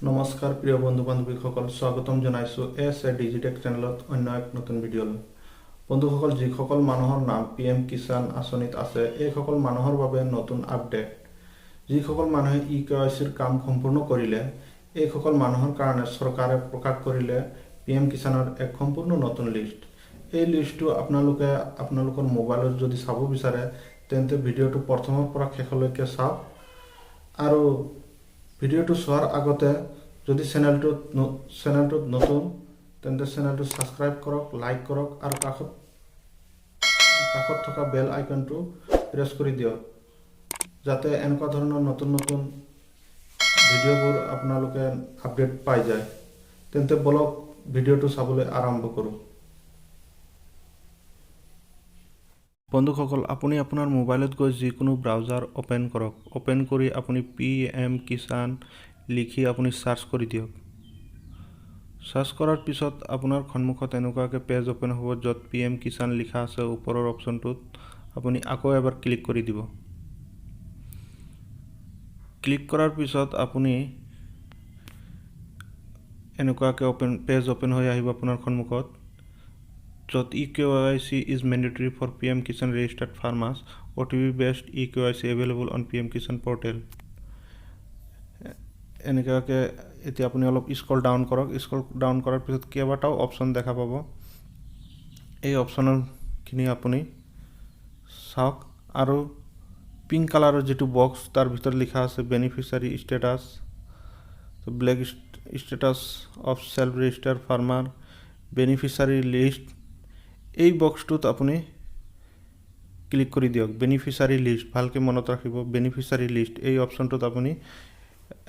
নমস্কাৰ প্ৰিয় বন্ধু বান্ধৱীসকল, স্বাগতম জনাইছোঁ এছ এ ডিজিটেক চেনেলত অন্য এক নতুন ভিডিঅ'লৈ। বন্ধুসকল, যিসকল মানুহৰ নাম পিএম কিষাণ আঁচনিত আছে, এইসকল মানুহৰ বাবে নতুন আপডেট। যিসকল মানুহে ই কেৱাইচিৰ কাম সম্পূৰ্ণ কৰিলে, এইসকল মানুহৰ কাৰণে চৰকাৰে প্ৰকাশ কৰিলে পিএম কিষাণৰ এক সম্পূৰ্ণ নতুন লিষ্ট। এই লিষ্টটো আপোনালোকে আপোনালোকৰ মোবাইলত যদি চাব বিচাৰে, তেন্তে ভিডিঅ'টো প্ৰথমৰ পৰা শেষলৈকে চাওক। আৰু ভিডিঅ'টো চোৱাৰ আগতে যদি চেনেলটোত নতুন, তেন্তে চেনেলটো ছাবস্ক্ৰাইব কৰক, লাইক কৰক আৰু কাষত থকা বেল আইকনটো প্ৰেছ কৰি দিয়ক, যাতে এনেকুৱা ধৰণৰ নতুন নতুন ভিডিঅ'বোৰ আপোনালোকে আপডেট পাই যায়। তেন্তে বলক, ভিডিঅ'টো চাবলৈ আৰম্ভ কৰোঁ। বন্ধুসকল, আপুনি আপোনাৰ মোবাইলত গৈ যিকোনো ব্ৰাউজাৰ অ'পেন কৰক। অ'পেন কৰি আপুনি পিএম কিষাণ লিখি আপুনি চাৰ্চ কৰি দিয়ক। চাৰ্চ কৰাৰ পিছত আপোনাৰ সন্মুখত এনেকুৱাকৈ পেজ অ'পেন হ'ব, য'ত পিএম কিষাণ লিখা আছে। ওপৰৰ অপশ্যনটোত আপুনি আকৌ এবাৰ ক্লিক কৰি দিব। ক্লিক কৰাৰ পিছত আপুনি এনেকুৱাকৈ পেজ অ'পেন হৈ আহিব আপোনাৰ সন্মুখত, য'ত e-KYC is mandatory for PM Kisan registered farmers, OTP based e-KYC available on PM Kisan portal। এনেকুৱাকৈ এতিয়া আপুনি অলপ স্ক্ৰল ডাউন কৰক। স্ক্ৰল ডাউন কৰাৰ পিছত কেইবাটাও অপশ্যন দেখা পাব। এই অপশ্যনৰখিনি আপুনি চাওক আৰু পিংক কালাৰৰ যিটো বক্স, তাৰ ভিতৰত লিখা আছে beneficiary status, black status of self register farmer, beneficiary list। এই বক্সটোত আপুনি ক্লিক কৰি দিয়ক। বেনিফিচাৰী লিষ্ট, ভালকৈ মনত ৰাখিব, বেনিফিচাৰী লিষ্ট, এই অপশ্যনটোত আপুনি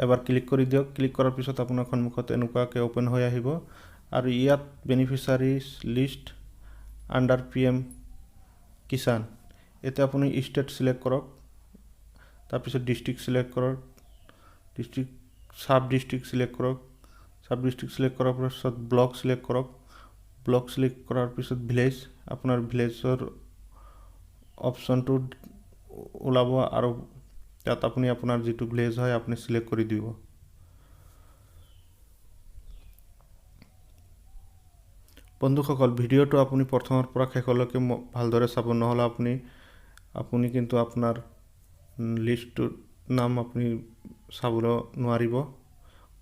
এবাৰ ক্লিক কৰি দিয়ক। ক্লিক কৰাৰ পিছত আপোনাৰ সন্মুখত এনেকুৱাকৈ অ'পেন হৈ আহিব আৰু ইয়াত beneficiaries list under PM Kisan। এতিয়া আপুনি ষ্টেট চিলেক্ট কৰক, তাৰপিছত ডিষ্ট্ৰিক্ট চিলেক্ট কৰক, ডিষ্ট্ৰিক্ট চাব ডিষ্ট্ৰিক্ট চিলেক্ট কৰক। চাব ডিষ্ট্ৰিক্ট চিলেক্ট কৰাৰ পিছত ব্লক চিলেক্ট কৰক। ব্লক চিলেক্ট কৰাৰ পিছত ভিলেজ, আপোনাৰ ভিলেজৰ অপশ্যনটো ওলাব আৰু তাত আপুনি আপোনাৰ যিটো ভিলেজ হয়, আপুনি চিলেক্ট কৰি দিব। বন্ধুসকল, ভিডিঅ'টো আপুনি প্ৰথমৰ পৰা শেষলৈকে ভালদৰে চাব, নহ'লে আপুনি কিন্তু আপোনাৰ লিষ্টটোৰ নাম আপুনি চাবলৈ নোৱাৰিব।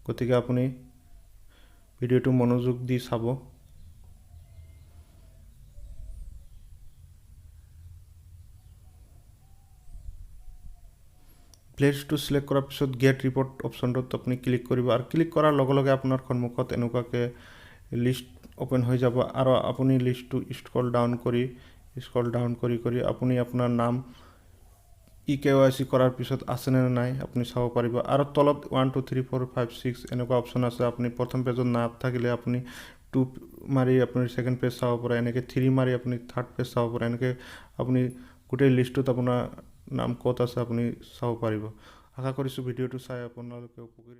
গতিকে আপুনি ভিডিঅ'টো মনোযোগ দি চাব। ভিলেজটো চিলেক্ট কৰাৰ পিছত গেট ৰিপৰ্ট অপশ্যনটোত আপুনি ক্লিক কৰিব আৰু ক্লিক কৰাৰ লগে লগে আপোনাৰ সন্মুখত এনেকুৱাকৈ লিষ্ট অ'পেন হৈ যাব আৰু আপুনি লিষ্টটো স্ক্ৰল ডাউন কৰি কৰি আপুনি আপোনাৰ নাম ই কেৱাইচি কৰাৰ পিছত আছেনে নাই, আপুনি চাব পাৰিব। আৰু তলত 1, 2, 3, 4, 5, 6 এনেকুৱা অপশ্যন আছে। আপুনি প্ৰথম পেজত নাথাকিলে আপুনি টু মাৰি আপুনি ছেকেণ্ড পেজ চাব পাৰে, এনেকৈ থ্ৰী মাৰি আপুনি থাৰ্ড পেজ চাব পাৰে। এনেকৈ আপুনি গোটেই লিষ্টটোত আপোনাৰ নাম ক'ত আছে, আপুনি চাব পাৰিব। আশা কৰিছোঁ ভিডিঅ'টো চাই আপোনালোকে উপকৃত